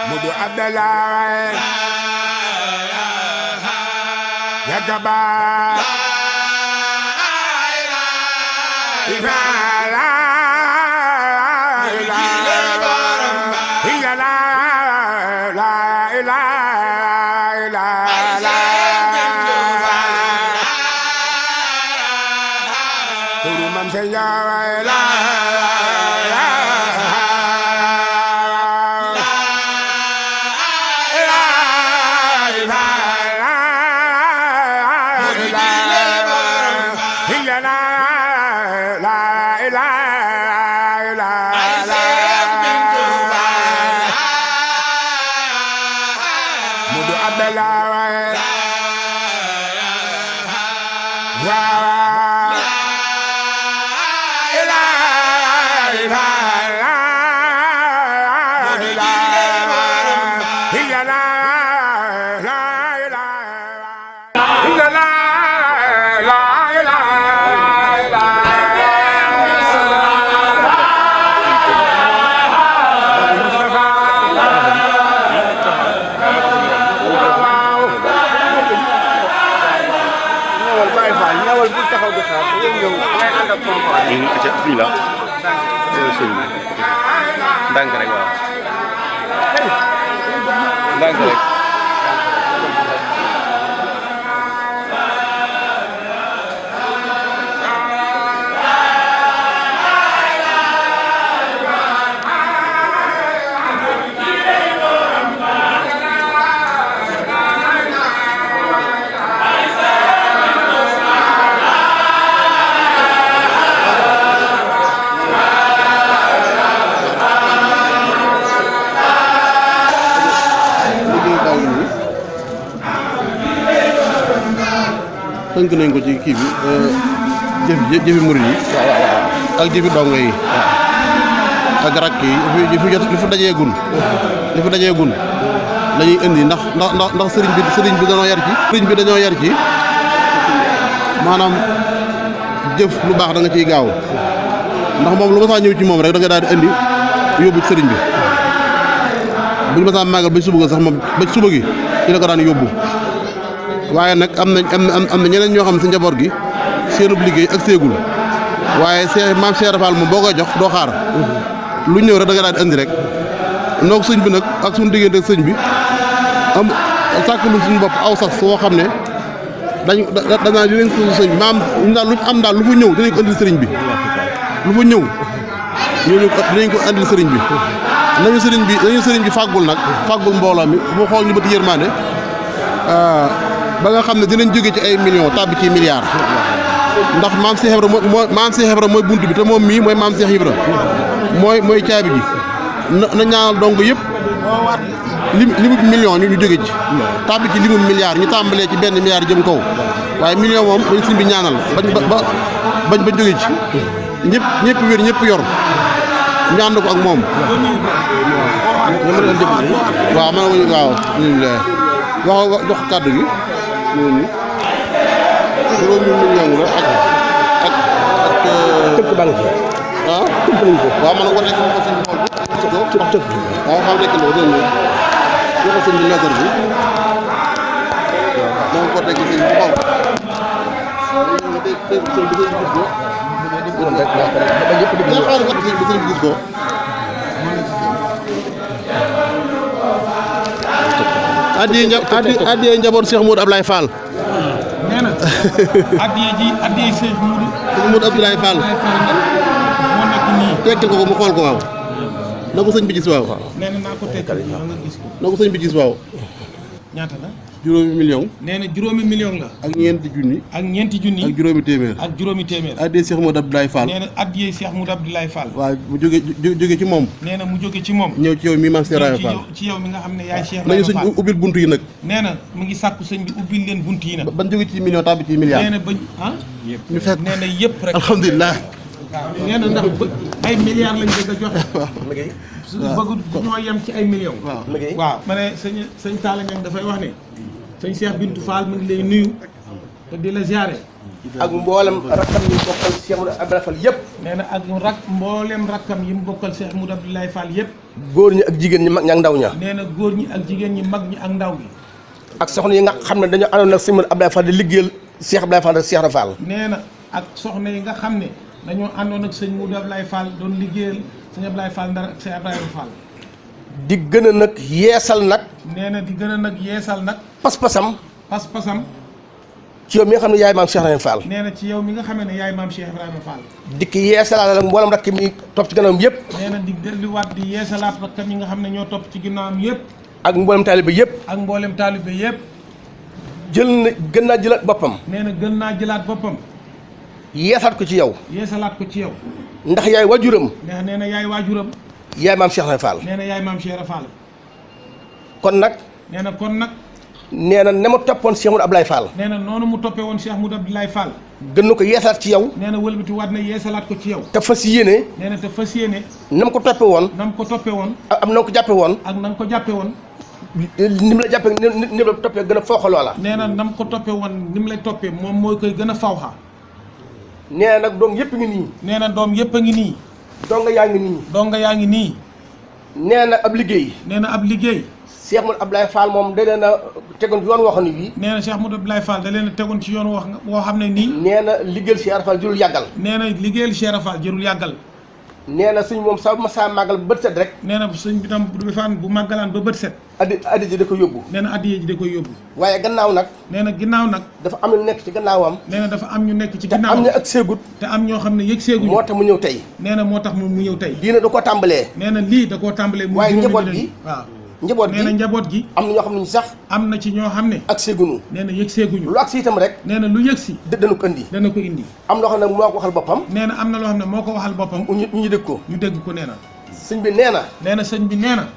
Mudu Abdallah Yagaba fii la sëñ bi ndànk rek waaw ndànk rek tënk nañ ko ci kii bi jëfi murid yi ak jëfi dongo yi ak rakk yi li fi dajee gun la ñuy indi ndax sëriñ bi dañoo yar ci maanaam jëf lu baax da nga ciy gaaw ndax moom lu ma saa ñëw ci moom rek da nga daal di indi yóbbu ci sëriñ bi bu ñu ma saa màggal ba suba sax moom ba suba gi ci la ko daan yóbbu waaye nag am na ñeneen ñoo xam si njaboot gi seenub liggéey ak seegul waaye maam Cheikh Rafal moom boo koy jox doo xaar lu ñëw rek da nga daal di andi rek noog sëñ bi nag ak suñu diggante sëñ bi am sàkkalu suñu bopp aw sax soo xam ne dañaa dinañ ko sëñ bi maam daal luñ am daal lu fa ñëw dinañ ko andil sëriñ bi lu fa ñëw dinañ ko andil sëriñ bi nañu sëriñ bi fàggul mbooloo mi bu xool ñu bëti yërmande ba nga xam ne dinañ jóge ci ay millions tàbbi ci milliards ndax maam Cheikh Ibra mooy bunt bi te moom mii mooy maam Cheikh Ibra mooy caabi ji na ñaanal dong yëpp limu million ñu jóge ci tàbbi ci limu milliards ñu tàmbalee ci benn milliard jëm kaw waaye million moom dañ suñ bi ñaanal bañ ba jóge ci ñëpp wér ñëpp yor ñu ànd ko ak moom waaw waaw jox kàddu gi juróomi million la ak tënk baa ngi ci tënk nañ ko waaw man ko nekk ko sëñ xool ko waaw xam nekk lo dégg nga jox sëñ bi lettre bi man ko teg sëñ bi xool sëñ bi gis ko addiye njaboot Cheikh Modou Abdoulaye Fall nee na addiye Cheikh Modou Abdoulaye Fall moo nekk nii tekkal ko mu xool ko waaw na ko sëñ bi gis waaw nee na naa ko tekkal nga gis ko na ko sëñ bi gis waaw ñaata la juróomi million nee na juróomi million la ak ñeenti junni ak juróomi téeméer addiye Cheikh Modou Abdoulaye Fall nee na addiye Cheikh Modou Abdoulaye Fall waaw mu jóge ci moom nee na mu jóge ci moom ñëw ci yow mi maam Cheikh Ibra Fall ci yow mi nga xam ne yaay Cheikh nañu sëñ ubbil buntu yi nag nee na mu ngi sàkku sëñ bi ubbil leen buntu yi nag ban jóge ci million tàbbi ci milliard nee na bañ ñu fekk nee na yëpp rek alhamdulilah waaw nee na ndax ay milliards lañ bëgg a joxe bëgg ñoo yem ci ay millions waaw ma ne sëñ Talla Niang dafay wax ne sëñ Cheikh Bintou Fall mu ngi lay nuyu te di la ziare. ak mboolem rakkam yi bokkal Cheikh Modou Abdoulaye Fall yëpp. nee na ak mboolem rakkam yi mu bokkal Cheikh Modou Abdoulaye Fall yëpp. góor ñi ak jigéen ñi mag ñi ak ndaw ña. nee na góor ñi ak jigéen ñi mag ñi ak ndaw ñi. ak soxna yi nga xam ne dañoo àndoon ak Cheikh Modou Abdoulaye Fall di liggéeyal Cheikh Abdoulaye Fall ak Cheikh Ibra Fall. nee na ak soxna yi nga xam ne dañoo àndoon ak sëñ Modou Abdoulaye Fall doon liggéeyal sëñ Abdoulaye Fall Ndar ak sëñ Abdoulaye Fall. di gën a nag yeesal nag. nee na di gën a nag yeesal nag. pas-pasam. pas-pasam. ci yow mi nga xam ne yaay maam Cheikh Ibrahima Fall. nee na ci yow mi nga xam ne yaay maam Cheikh Ibrahima Fall. dikk yeesalaat ak mboolem rakk mi topp ci gannaawam yëpp. nee na di delluwaat di yeesalaat rakkam yi nga xam ne ñoo topp ci ginnaawam yëpp. ak mboolem taalibe yëpp. ak mboolem taalibe yëpp. jël na gën naa jëlaat boppam. nee na gën naa jëlaat boppam. yeesalaat ko ci yow. yeesalaat ko ci yow. ndax yaay waajuram. ndax nee na yaay waajuram. yaay maam Cheikh Ibrahima Fall. nee na yaay maam Cheikh Ibrahima Fall. kon nag. nee na kon nag. nee na ne ma toppoon Cheikh Modou Abdoulaye Fall. nee na noonu mu toppee woon Cheikh Modou Abdoulaye Fall. gën na ko yeesalaat ci yow. nee na wëlbati waat na yeesalaat ko ci yow. te fas yéene. nee na te fas yéene. na mu ko toppee woon. na mu ko toppee woon. ak am na ko jàppee woon. ak na nga ko jàppee woon. ni mu la jàppee ni mu la toppee gën a fawxa loola. nee na na mu ko toppee woon ni mu lay toppee moom mooy koy gën a fawxa. nee na nag doom yëpp ngi nii. nee na doom yëpp a ngi nii. donga yaa ngi nii. donga yaa ngi nii. nee na ab liggéey. nee na ab liggéey. Cheikh Modou Abdoulaye Fall moom da leen a tegoon ci yoon woo xam ne bii. nee na Cheikh Modou Abdoulaye Fall da leen a tegoon ci yoon woo xam ne nii. nee na liggéeyal Cheikh Ibra Fall jërul yàggal. nee na liggéeyal Cheikh Ibra Fall jërul yàggal. nee na suñ moom sa ma saa màggal ba bët set rek. nee na suñ bi tam bu fan bu màggalaan ba bët set. addi ji da ko yóbbu. nee na addi ji da koy yóbbu. waaye gannaaw nag. nee na ginnaaw nag. dafa am ñu nekk ci gannaawam. nee na dafa am ñu nekk ci te ginnaawam. am ñu ak seegut. te am ñoo xam ne yëg seeguñu. moo tax mu ñëw tey. nee na moo tax mu ñëw tey. diina da koo tàmbalee. nee na lii da koo tàmbalee. waaye njaboot gi waaw. njaboot gi nee na njaboot gi. am na ñoo xam ne sax. am na ci ñoo xam ne. ak seegunu. nee na yëg seeguñu. lu ak si itam rek. nee na lu yëg si. dana ko indi. dana ko indi. am loo xam ne moo ko waxal boppam. nee na am na loo xam ne moo ko waxal boppam. ñu dégg ko. ñu dégg ko nee na. sëñ bi nee na. nee na sëñ bi nee na.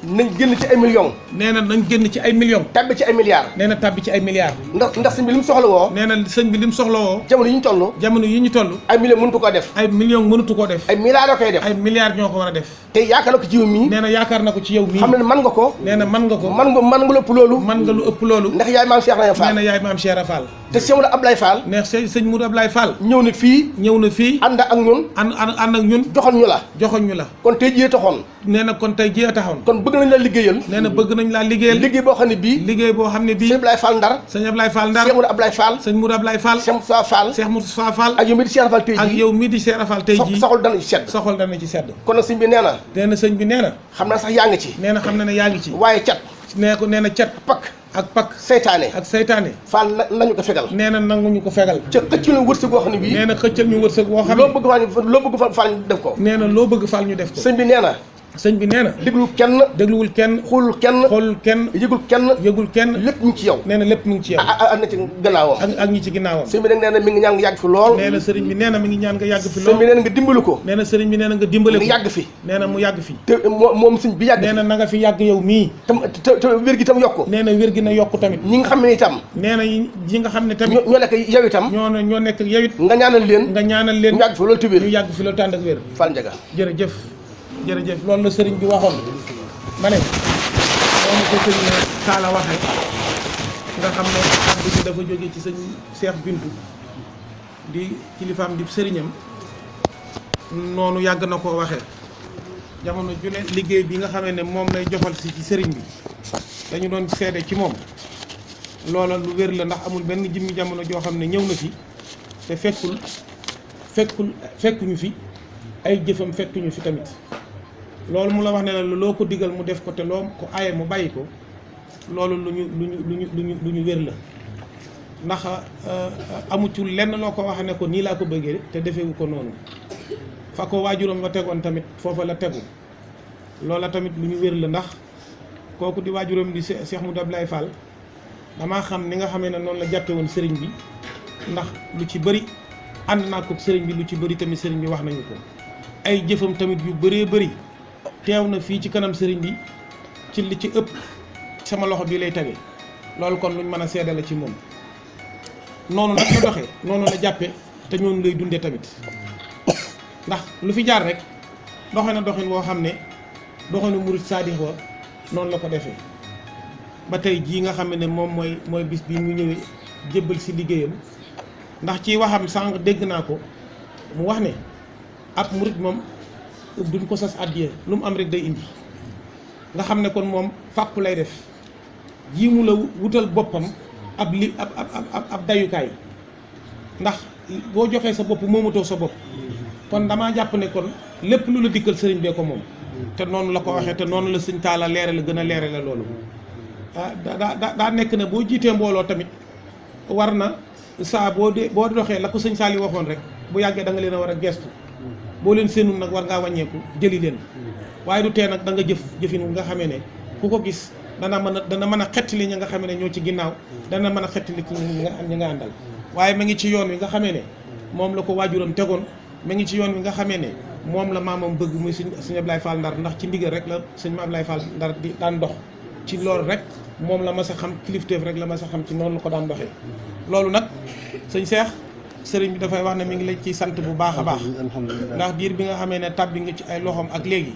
nañ génn ci ay millions. nee na nañ génn ci ay millions. tabbi ci ay milliards. nee na tabbi ci ay milliards. ndax sëñ bi li mu soxla woo. nee na sëñ bi li mu soxla woo. jamono yi ñu toll. jamono yi ñu toll. ay millions mënutu koo def. ay millions mënutu koo def. ay milliards koy def. ay milliards ñoo ko war a def. te yaakaar na ko ci yow mii. nee na yaakaar na ko ci yow mii. xam ne mën nga ko. nee na mën nga ko. mën nga lu ëpp loolu. mën nga lu ëpp loolu. ndax yaay maam Cheikh Ibrahima Fall. nee na yaay maam Cheikh Ibrahima Fall. te Cheikh Modou Abdoulaye Fall. neex sëñ Modou Abdoulaye Fall. ñëw na fii. ñëw na fii. ànd ak ñun. ànd ak ñun. joxoon ñu la. joxoon ñu la. kon tey jii taxoon. nee na kon tey jii a taxoon. kon bëgg nañ la liggéeyal. nee na bëgg nañ laa liggéeyal. liggéey boo xam ne bii. liggéey boo xam ne bii. sëñ Abdoulaye Fall Ndar. sëñ Abdoulaye Fall Ndar. Cheikh Modou Abdoulaye Fall. sëñ Modou Abdoulaye Fall. Cheikh Moussa Fall. Cheikh Moussa Fall. ak yow mii di Cheikh Fall tey jii. ak yow mii di Cheikh Fall tey jii. soxol dana ci sedd. soxol dana ci sedd. kon nag sëñ bi nee na. nee na sëñ bi nee na. xam naa sax yaa ngi ci. nee na xam na ne yaa ngi ci. waaye cat. nee ko nee na cat. pakk. ak pakk. seytaane. ak seytaane. Fall nañu ko fegal. nee na nanguñu ko fegal. ca xëcc na wërsëg boo xam ne bii. nee na xëccal ñu wërsëg boo xam ne. loo bëgg Fall ñu def ko. nee na loo bëgg Fall ñu def ko. sëñ bi nee na. sëñ bi nee na. dégluwul kenn. xoolul kenn. yëgul kenn. lépp ñu ci yow. nee na lépp mu ngi ci yow. ak na ci gannaawam. ak ñi ci ginnaawam. sëñ bi nag nee na mi ngi ñaan nga yàgg fi lool. nee na sëriñ bi nee na mi ngi ñaan nga yàgg fi lool. sëñ bi nee na nga dimbali ko. nee na sëriñ bi nee na nga dimbali ko. mu yàgg fi. nee na mu yàgg fi. te moom sëñ bi yàgg fi. nee na nga fi yàgg yow mii. te wér gi tam yokku. nee na wér gi na yokku tamit. ñi nga xam ne itam. nee na ñi nga xam ne tamit. ñoo nekk yow itam. ñoo nekk yow it. nga ñaanal leen. ñu yàgg fi loolu te wér. ñu yàgg fi loolu tànd ak wér. Fall Ndiaga. jërëjëf loolu la sëriñ bi waxoon ma ne moom ko sëñ Kaala waxee nga xam ne kàddu gi dafa jóge ci sëñ Cheikh Bintu di kilifaam di sëriñam noonu yàgg na koo waxee jamono ju ne liggéey bi nga xamee ne moom lay joxal si ci sëriñ bi dañu doon seede ci moom loola lu wér la ndax amul benn jëmmi jamono joo xam ne ñëw na fi te fekkuñu fi ay jëfam fekkuñu fi tamit loolu mu la wax ne la loo ko digal mu def ko te loo ko aaye mu bàyyi ko loolu lu ñu wér la ndax amu ci lenn loo ko wax ne ko nii laa ko bëggee te defewu ko noonu fa ko waajuram ba tegoon tamit foofa la tegu loola tamit lu ñu wér la ndax kooku di waajuram di Cheikh Modou Abdoulaye Fall damaa xam ni nga xamee ne noonu la jàppe woon sëriñ bi ndax lu ci bëri ànd naa ko sëriñ bi lu ci bëri tamit sëriñ bi wax nañu ko ay jëfam tamit yu bëree bëri teew na fii ci kanam sëriñ bi ci li ci ëpp sama loxo bii lay tege loolu kon luñ mën a seede la ci moom noonu nag la doxee noonu la jàppe te ñoonu lay dundee tamit ndax lu fi jaar rek doxe na doxin woo xam ne doxinu murit saadix wa noonu la ko defee ba tey jii nga xam ne moom mooy bis bii mu ñëwee jébbal si liggéeyam ndax ci waxam sànq dégg naa ko mu wax ne ab murit moom duñ ko sas àddiya lu mu am rek day indi nga xam ne kon moom fàkku lay def ji mu la wutal boppam ab dayukaay ndax boo joxee sa bopp moomatoo sa bopp kon damaa jàpp ne kon lépp lu la dikkal sëriñ bee ko moom te noonu la ko waxee te noonu la sëñ Talla leerale gën a leerale loolu daa nekk ne boo jiitee mbooloo tamit war na saa boo doxee la ko sëñ Saliou waxoon rek bu yàggee da nga leen a war a gestu boo leen séenul nag war ngaa wàññeeku jëli leen waaye du tee nag da nga jëfin nga xamee ne ku ko gis dana mën a xettali ñi nga xamee ne ñoo ci ginnaaw dana mën a xettali ci ñi nga àndal waaye ma ngi ci yoon wi nga xamee ne moom la ko waajuram tegoon ma ngi ci yoon wi nga xamee ne moom la maamam bëgg muy sëñ Ablaye Fall Ndar ndax ci ndigal rek la sëñ Ablaye Fall Ndar di daan dox ci loolu rek moom la mas a xam kilifteef rek la mas a xam ci noonu la ko daan doxee loolu nag sëñ Cheikh sëriñ bi dafay wax ne mi ngi la ciy sant bu baax a baax ndax diir bi nga xamee ne tàbbi nga ci ay loxoom ak léegi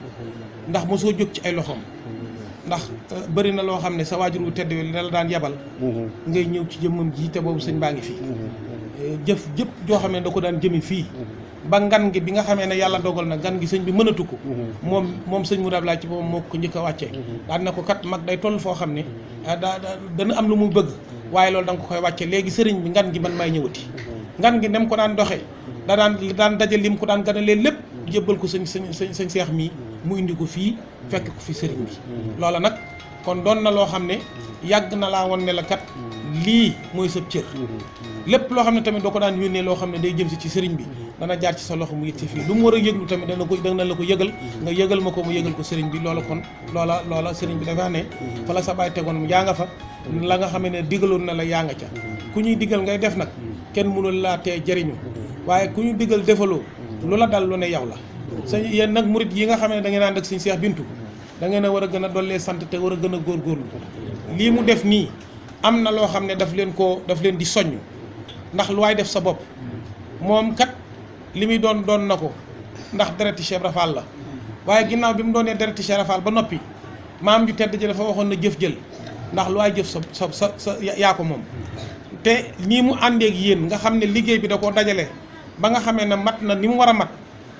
ndax mosoo jóg ci ay loxoom ndax bëri na loo xam ne sa waajur wu tedd wi la daan yebal ngay ñëw ci jëmmam ji te boobu sëñ baa ngi fii jëf jëpp joo xam ne da ko daan jëmi fii ba ngan gi bi nga xamee ne yàlla dogal na ngan gi sëñ bi mënatu ko moom sëñ Mourad Abdoulaye ci boppam moo ko njëkk a wàccee daan na ko kat mag day toll foo xam ne dana am lu muy bëgg waaye loolu da nga ko koy wàcce léegi sëriñ bi ngan gi man may ñëwati ngan gi nem ko daan doxee daan daje lim ko daan ganalee lépp jébbal ko sëñ Seex mii mu indi ko fii fekk ko fi sëriñ bi loola nag kon doon na loo xam ne yàgg na laa won ne la kat lii mooy sab cër lépp loo xam ne tamit doo ko daan yónnee loo xam ne day jëm si ci sëriñ bi dana jaar ci sa loxo mu yëg si fii lu mu war a yëglu tamit dana la ko yëgal nga yëgal ma ko mu yëgal ko sëriñ bi loola kon loola sëriñ bi dafa ne fa la sa baay tegoon yaa nga fa la nga xam ne digaloon na la yaa nga ca ku ñuy digal ngay def nag kenn mënul laa tee jëriñu waaye ku ñu digal defaloo lu la dal lu ne yow la sëñ yéen nag murit yi nga xam ne da ngeen ànd ak sëñ Seex Bintu da ngeen a war a gën a dollee sant te war a gën a góorgóorlu lii mu def nii am na loo xam ne daf leen di soññ ndax lu waay def sa bopp moom kat li muy doon na ko ndax dereti Cheikh Ibra Fall la waaye ginnaaw bi mu doonee dereti Cheikh Ibra Fall ba noppi maam ju tedd ji dafa waxoon na jëf jël ndax lu waay jëf sa yaa ko moom te nii mu àndeek yéen nga xam ne liggéey bi da koo dajale ba nga xamee ne mat na ni mu war a mat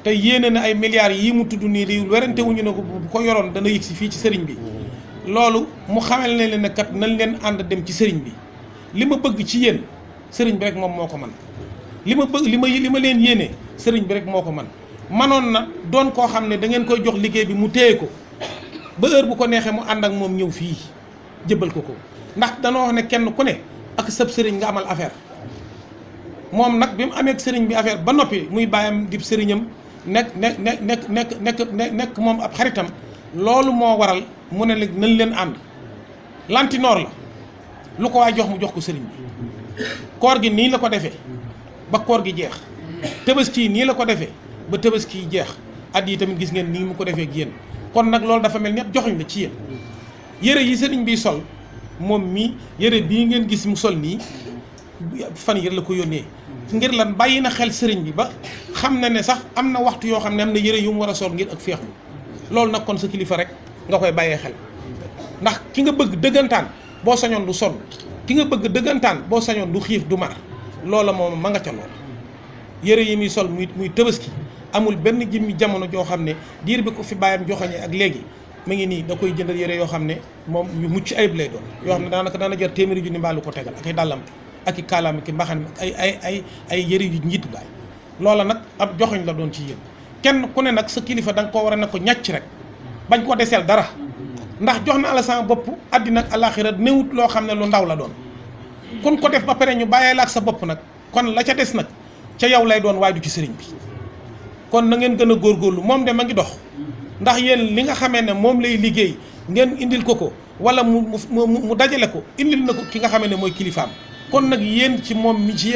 te yéene na ay milliards yii mu tudd nii di werante wuñu ne ko bu ko yoroon dana yëg si fii ci sëriñ bi loolu mu xamal ne leen ne kat nañ leen ànd dem ci sëriñ bi li ma bëgg ci yéen sëriñ bi rek moom moo ko man li ma bëgg li ma leen yéene sëriñ bi rek moo ko man manoon na doon koo xam ne da ngeen koy jox liggéey bi mu téye ko ba heure bu ko neexee mu ànd ak moom ñëw fii jëbbal ko ndax danoo wax ne kenn ku ne ak sëb sëriñ nga amal affaire moom nag bi mu amee sëriñ bi affaire ba noppi muy bàyyam dib sëriñam nekk moom ab xaritam loolu moo waral mu ne léegi nañ leen ànd lantinoor la lu ko waay jox mu jox ko sëriñ bi koor gi nii la ko defee ba koor gi jeex tabaski nii la ko defee ba tabaski jeex at yi tamit gis ngeen nii mu ko defee ak yéen kon nag loolu dafa mel ni ab joxoñ la ci yéen yëre yi sëriñ bi sol moom mii yëre bii ngeen gis mu sol nii fan yër la ko yónnee ngir lan bàyyi na xel sëriñ bi ba xam na ne sax am na waxtu yoo xam ne am na yëre yu mu war a sol ngir ak féexlu loolu nag kon sa kilifa rek nga koy bàyyee xel ndax ki nga bëgg dëggantaan boo sañoon du sonn ki nga bëgg dëggantaan boo sañoon du xiif du mar loola moom ma nga ca lool yëre yi muy sol muy tabaski amul benn jëmmi jamono joo xam ne diir bi ko fi bàyyam joxoñee ak léegi mu ngi nii da koy jëndal yëre yoo xam ne moom yu mucc ayib lay doon yoo xam ne daanaka dana jar téeméeri junni mbaa lu ko tegal ak ay dàllam ak i kaalaam ki mbaxan ay yëre yu njiitu gaay loola nag ab joxoñ la doon ci yéen kenn ku ne nag sa kilifa da nga koo war a ne ko ñàcc rek bañ ko deseel dara ndax jox na la sama bopp àddina ak alaaxira néewut loo xam ne lu ndaw la doon kun ko def ba pare ñu bàyyee la ak sa bopp nag kon la ca des nag ca yow lay doon waaye du ci sëriñ bi kon na ngeen gën a góorgóorlu moom de ma ngi dox ndax yéen li nga xamee ne moom lay liggéey ngeen indil ko wala mu dajale ko indil na ko ki nga xamee ne mooy kilifaam kon nag yéen ci moom mi ci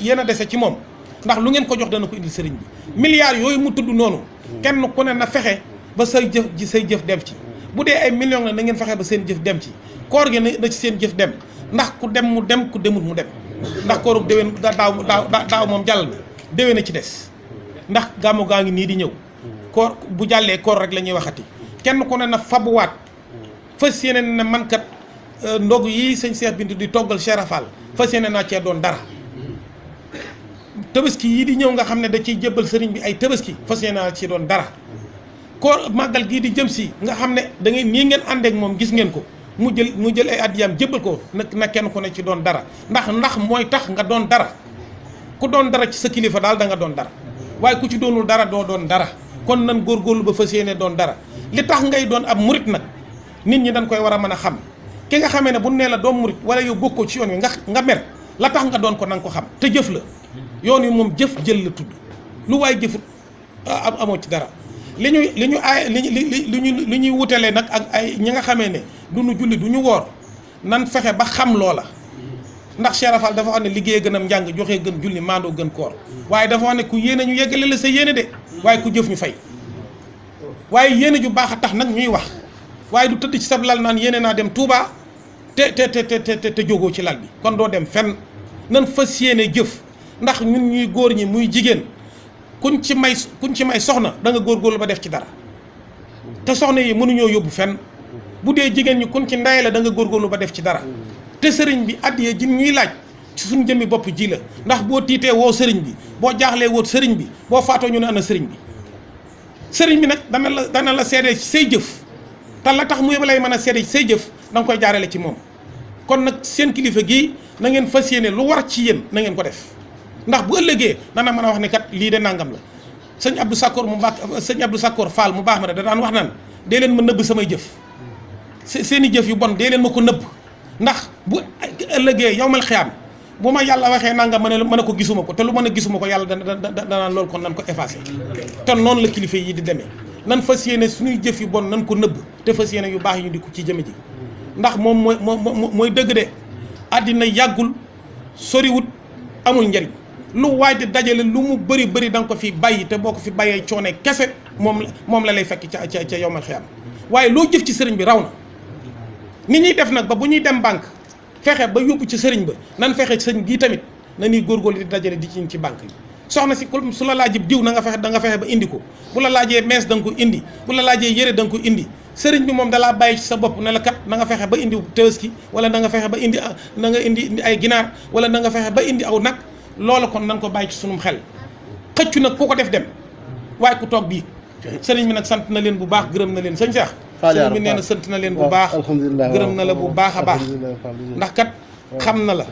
yéen a dese ci moom ndax lu ngeen ko jox dana ko indil sëriñ bi milliards yooyu mu tudd noonu kenn ku ne na fexe ba say jëf dem ci bu dee ay millions la na ngeen fexe ba seen jëf dem ci koor gi na ci seen jëf dem ndax ku dem mu dem ku demut mu dem ndax kooru déwén daaw moom jàll na déwén na ci des ndax gàmmu gaa ngi nii di ñëw koor bu jàllee koor rek la ñuy waxati kenn ku ne na fabuwaat fas yéene ne man kat ndog yi sëñ Cheikh Bintou di toggal Cheikh Rafal fas yéene naa cee doon dara tabaski yii di ñëw nga xam ne da ciy jébbal sëriñ bi ay tabaski fas yéene naa ci doon dara koor màggal gii di jëm si nga xam ne da ngeen nii ngeen àndeek moom gis ngeen ko mu jël ay addiyaam jébbal ko na kenn ku ne ci doon dara ndax mooy tax nga doon dara ku doon dara ci sa kilifa daal da nga doon dara waaye ku ci doonul dara doo doon dara kon nan góorgóorlu ba fas yéene doon dara li tax ngay doon ab murit nag nit ñi dañ koy war a mën a xam ki nga xamee ne bu nee la doom murit wala yow bokkoo ci yoon wi nga mer la tax nga doon ko na nga ko xam te jëf la yoon wi moom jëf jël la tudd lu waay jëfut amoo ci dara li ñuy wutalee nag ak ay ñi nga xamee ne du ñu julli du ñu woor nan fexe ba xam loola ndax Cheikh Rafal dafa wax ne liggéey gën am njàng joxe gën julli maandoo gën koor waaye dafa wax ne ku yéene ñu yeggale la sa yéene de waaye ku jëf ñu fay waaye yéene ju baax a tax nag ñuy wax waaye du tëdd ci sab lal naan yéene naa dem Touba te jógoo ci lal bi kon doo dem fenn nan fas yéene jëf ndax ñun ñuy góor ñi muy jigéen kuñ ci may soxna da nga góorgóorlu ba def ci dara te soxna yi mënuñoo yóbbu fenn bu dee jigéen ñi kuñ ci ndaye la da nga góorgóorlu ba def ci dara te sëriñ bi addiya ji ñuy laaj ci suñ jëmmi bopp ji la ndax boo tiitee woo sëriñ bi boo jaaxlee woo sëriñ bi boo faatoo ñu ne ana sëriñ bi sëriñ bi nag dana la seede ci say jëf te la tax mu lay mën a seede ci say jëf da nga koy jaarale ci moom kon nag seen kilifa gii na ngeen fas yéene lu war ci yéen na ngeen ko def ndax bu ëllëgee dana mën a wax ne kat lii de nangam la sëñ Abdou Sakkoor Fall mu baax ma ne da daan wax naan dee leen ma nëbb samay jëf seeni jëf yu bon dee leen ma ko nëbb ndax bu ëllëgee yawmal xiyaam bu ma yàlla waxee nangam mën a ko gisuma ko te lu mën a gisuma ko yàlla danaan loolu kon nan ko effacé te noonu la kilifa yi di demee nan fas yéene suñuy jëf yu bon nan ko nëbb te fas yéene yu baax yi ñu di ko ci jëme ji ndax moom mooy dëgg de àddina yàggul soriwut amul njariñ lu waay di dajale lu mu bëri da nga ko fi bàyyi te boo ko fi bàyyee coone kese moom la lay fekk ca yowmal xiyaam waaye loo jëf ci sëriñ bi raw na ni ñuy def nag ba bu ñuy dem banque fexe ba yóbbu ci sëriñ ba nan fexe sëriñ bii tamit na ñuy góorgóorlu di dajale di ci banque yi soxna si su la laajee diw da nga fexe ba indi ko bu la laajee mees da nga ko indi bu la laajee yére da nga ko indi sëriñ bi moom dalaa bàyyi ci sa bopp ne la kat na nga fexe ba indi tabaski wala na nga fexe ba indi na nga indi ay ginaar wala na nga fexe ba indi aw nag loola kon nan ko bàyyi ci sunum xel xëccu nag ku ko def dem waaye ku toog bii sëriñ bi nag sant na leen bu baax gërëm na leen sëñ Cheikh sëriñ bi nee na sant na leen bu baax gërëm na la bu baax a baax ndax kat xam na la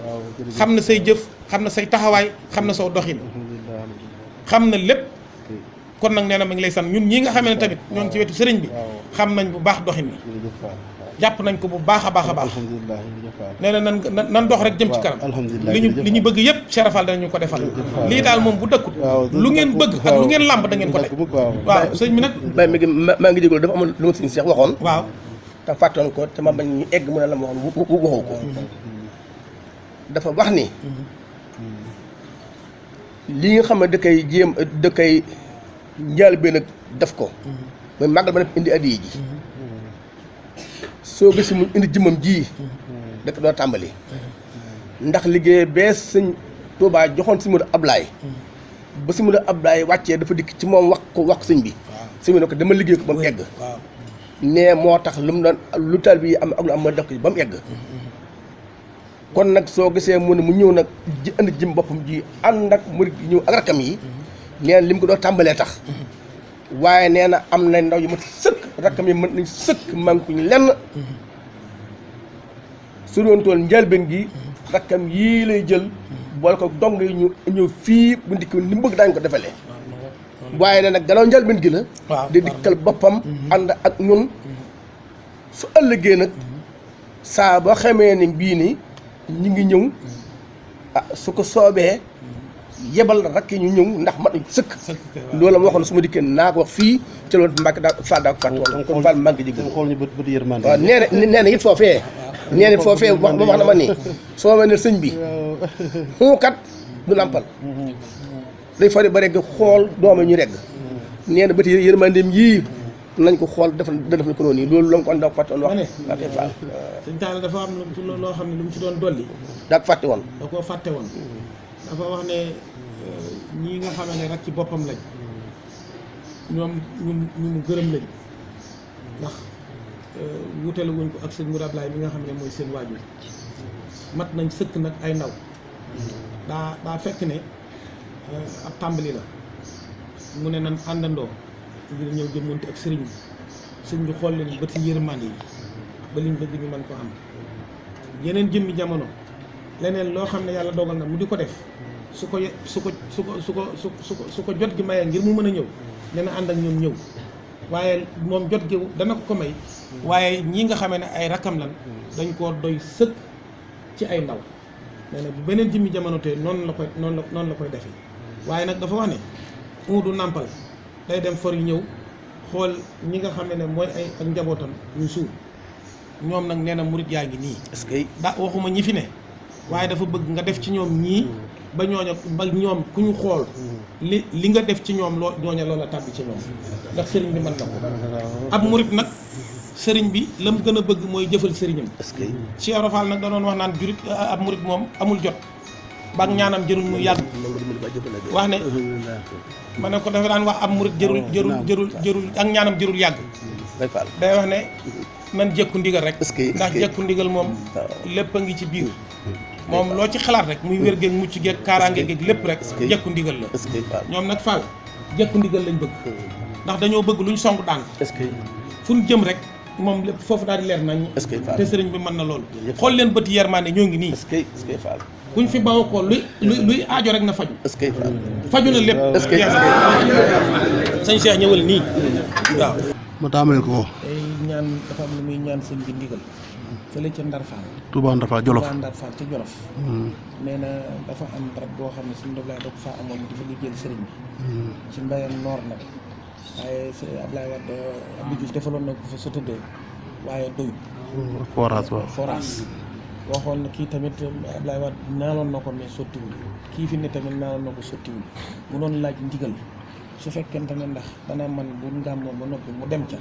xam na say jëf xam na say taxawaay xam na soo doxin xam na lépp kon nag nee na mi ngi lay sant ñun ñii nga xam ne tamit ñoo ngi ci wetu sëriñ bi xam nañ bu baax doxin bi jàpp nañ ko bu baax a baax a baax nee na nan dox rek jëm ci kanam li ñu bëgg yëpp Cheikh Rafal danañu ko defal lii daal moom bu dëkkut lu ngeen bëgg ak lu ngeen làmb da ngeen ko def waaw sëñ bi nag maa ngi jégalu dafa amoon lu ma sëñ Cheikh waxoon waaw te fàttoon ko te ma bañ ñu egg mu ne la ma waxoon waxoo ko dafa wax ni li nga xam ne da koy njaal bi nag def ko mooy màggal ba nag indi addiya ji soo gis mu indi jëmmam ji dëkk doo tàmbali ndax liggéey bee sëñ Tuubaa joxoon si Modou Ablaye ba si Modou Ablaye wàccee dafa dikk ci moom wax sëñ bi sëñ bi ne ko dama liggéey ko ba mu egg nee moo tax lu mu doon lu taal bi am ak lu am ma def ko ba mu egg kon nag soo gisee mu ne mu ñëw nag ji indi jëm boppam ji ànd ak murid ñëw ak rakam yi nee na lim ko doo tàmbalee tax waaye nee na am na ndaw yu mat sëkk rakkam yi mën nañ sëkk mankuñ lenn su doon tool njëlbeen gi rakkam yii lay jël boole ko dong yi ñu ñëw fii bu ndikk ni mu bëgg daañu ko defalee waaye ne nag gannaaw njëlbeen gi la di dikkal boppam ànd ak ñun su ëllëgee nag saa boo xamee ni bii ni ñu ngi ñëw su ko soobee yebal rakk ñu ñëw ndax mat nañ sëkk loolu ma waxoon su ma dikkee naa ko wax fii ci loolu Mbàkke daa Fall daa ko fàtte woon kon Fall Mbàkke jégg xool ñu bët yërmande waaw nee na it foofee nee na foofee wax na ma ni soo ma ne sëñ bi xuukat du nàmpal day fari ba regg xool dooma ñu regg nee na bët yërmandeem yii nañ ko xool def na ko noonu nii loolu la nga ko daa ko fàtte woon wax Mbàkke Fall sëñ Talla dafa am loo xam ne lu mu ci doon dolli daa ko fàtte woon da koo fàtte woon dafa wax ne ñii nga xam ne rek ci boppam lañ ñoom ñu mu gërëm lañ ndax wutale wuñ ko ak sëñ Mourad Laay mi nga xam ne mooy seen waajur mat nañ sëkk nag ay ndaw daa fekk ne ab tàmbali la mu ne nan àndandoo ngir ñëw jëmmonte ak sëriñ bi sëñ bi xool leen ba ci yërmande yi ba liñ bëgg ñu mën ko am yeneen jëmmi jamono leneen loo xam ne yàlla dogal na mu di ko def su ko jot gi mayee ngir mu mën a ñëw dana ànd ak ñoom ñëw waaye moom jot gi dana ko may waaye ñii nga xamee ne ay rakkam lan dañ koo doy sëkk ci ay ndaw nee na bu beneen jëmmi jamono te noonu la koy defee waaye nag dafa wax ne du nàmpal day dem for yi ñëw xool ñi nga xam ne mooy ay ak njabootam ñu suur ñoom nag nee na murit yaa ngi nii. est-ce que waxuma ñi fi ne waaye dafa bëgg nga def ci ñoom ñii ba ñoom ku ñu xool li nga def ci ñoom ñooña loola tàbbi ci ñoom ndax sëriñ bi mën na ko ab murit nag sëriñ bi la mu gën a bëgg mooy jëfal sëriñam. est-ce que Cheikh Ibra Fall nag da doon wax naan jurit ab murit moom amul jot ba ñaanam jërul mu yàgg wax ne ma ne ko dafa daan wax ab murit jërul ak ñaanam jërul yàgg day wax ne man jekku ndigal rek ndax jekku ndigal moom lépp a ngi ci biir moom loo ci xalaat rek muy wér geeg mucc geeg kaaraange geeg lépp rek jekku ndigal la ñoom nag Fall jekku ndigal lañ bëgg ndax dañoo bëgg luñ song daan fu ñu jëm rek moom lépp foofu daal di leer nañ te sëriñ bi mën na loolu xool leen bëti yermande ñoo ngi nii kuñ fi bawoo ko luy aajo rek na faju faju na lépp sëñ Cheikh ñëwal nii waaw ma tàmbalee ko day ñaan dafa am lu muy ñaan sëñ bi ndigal fële ca Ndar Fall Touba Ndar Fall Jolof Touba Ndar Fall ca Jolof nee na dafa am barab boo xam ne suñu Ablaye da ko faa amoon di fa liggéeyal sëriñ bi ci mbayam noor nag waaye Ablaye Wade Abdou Diouf defaloon na ko fa sa tëddee waaye doyut forage waxoon na kii tamit Ablaye Wade naaloon na ko mais sottiwul kii fi ne tamit naaloon na ko sottiwul mu doon laaj ndigal su fekkente ne ndax dana man bu ngàmmoo ba noppi mu dem ca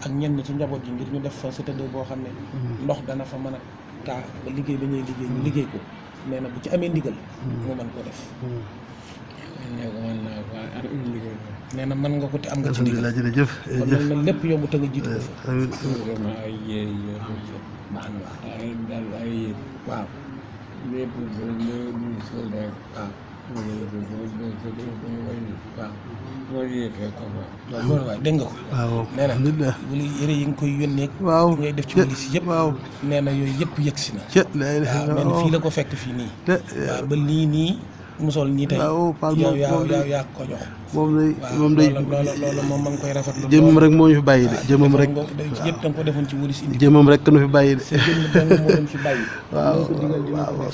ak ñenn ci njaboot yi ngir ñu def fa citadelle boo xam ne ndox dana fa mën a taa ba liggéey ba ñuy liggéey ñu liggéey ko nee na bu ci amee ndigal mu mën ko def nee na mën nga ko te am nga ci ndigal jërëjëf kon nag nag lépp yomb te nga jiitu ko fa waaw waaw dégg nga ko. waaw nee na wala yére yi nga koy yónnee. waaw ngay def ci walis yëpp. waaw nee na yooyu yëpp yegg si na. waaw nee na fii la ko fekk fii nii. waaw ba lii nii musol nii tey. waaw yow yaa ko jox. moom day loolu moom ma ngi koy rafetlu. jëmmam rek moo ñu fi bàyyi de. jëmmam rek yëpp da nga ko defoon ci walis indi. jëmmam rek nu fi bàyyi de. jëmm moo leen fi bàyyi. waaw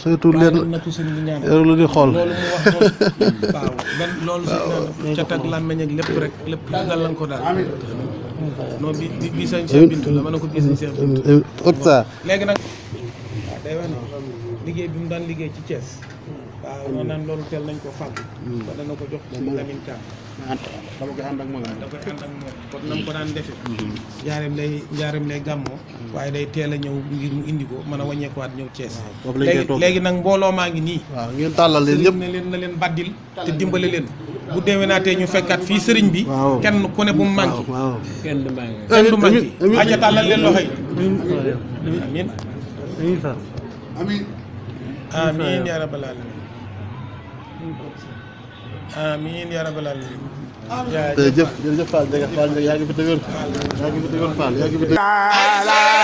surtout leen na ko sëñ bi ñaan. lu di xool. loolu mu wax noonu. waaw benn loolu si cat ak làmmeñ ak lépp rek lépp dal lañ ko daal. non bi sañ Cheikh Bintu la ma ne ko bi sañ Cheikh Bintu. léegi nag waaw day wax ne liggéey bi mu daan liggéey ci Thiès. waaw ñoo naan loolu teel nañ ko fàgg. ba dana ko jox ci Lamine Thiam. dama koy ànd ak moom. da koy ànd ak moom kon na mu ko daan defee. njaareem lay gàmmoo. waaye day teel a ñëw ngir mu indi ko mën a wàññeekuwaat ñëw Thiès. léegi nag mbooloo maa ngi nii. waaw ngeen tàllal leen ñëpp na leen baddil te dimbale leen. bu déwénaatee ñu fekkaat fii sëriñ bi. kenn ku ne bu mu manqué. kenn du manqué. aja tàllal leen loxo yi. amiin amiin yaa rabbal aalamiin amiin yaa rabbal aalamiin. jërëjëf Fall yaa ngi fi dëgër. yaa ngi fi dëgër Fall yaa ngi fi dëgër.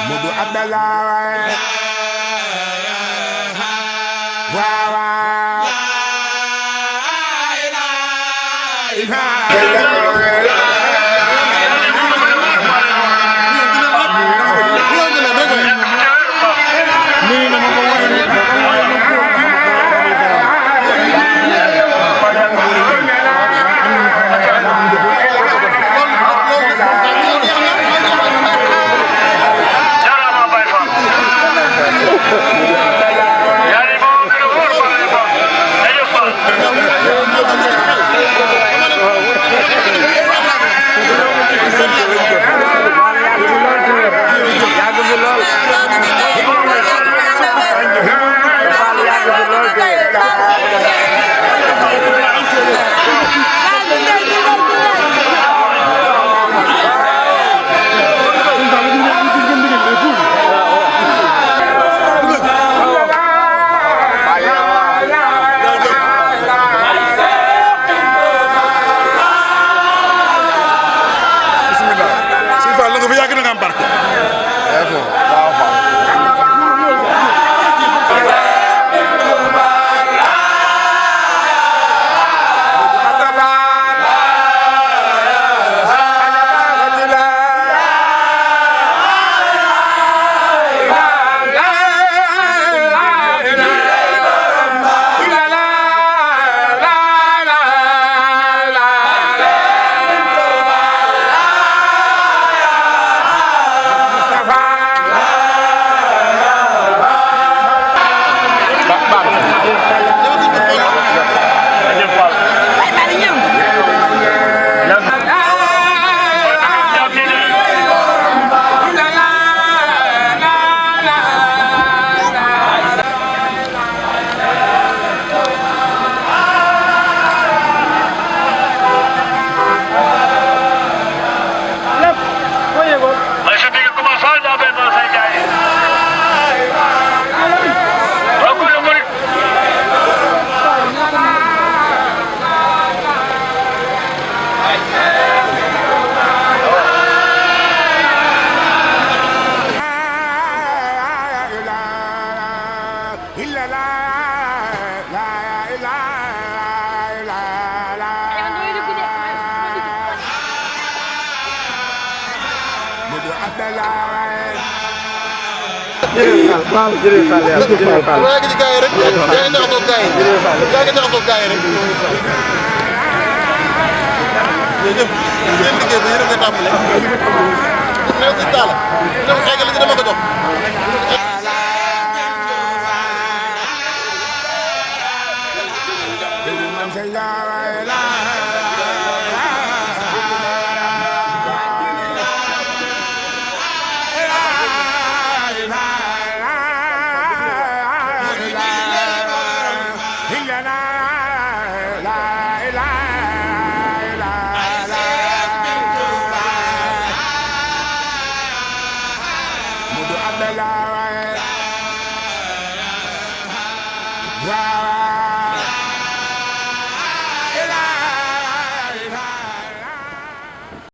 Modou Abdallah waaw illa la la la la la Modou Abdallah waaw jërëjëf Fall yàlla jërëjëf Fall. yaa ngi ci gars yi rek yaa ngi jaxasoo gars yi yaa ngi jaxasoo gars yi rek yéen liggéey bi yéen a ngi tàmbale mais aussi taala dama eggal ci dama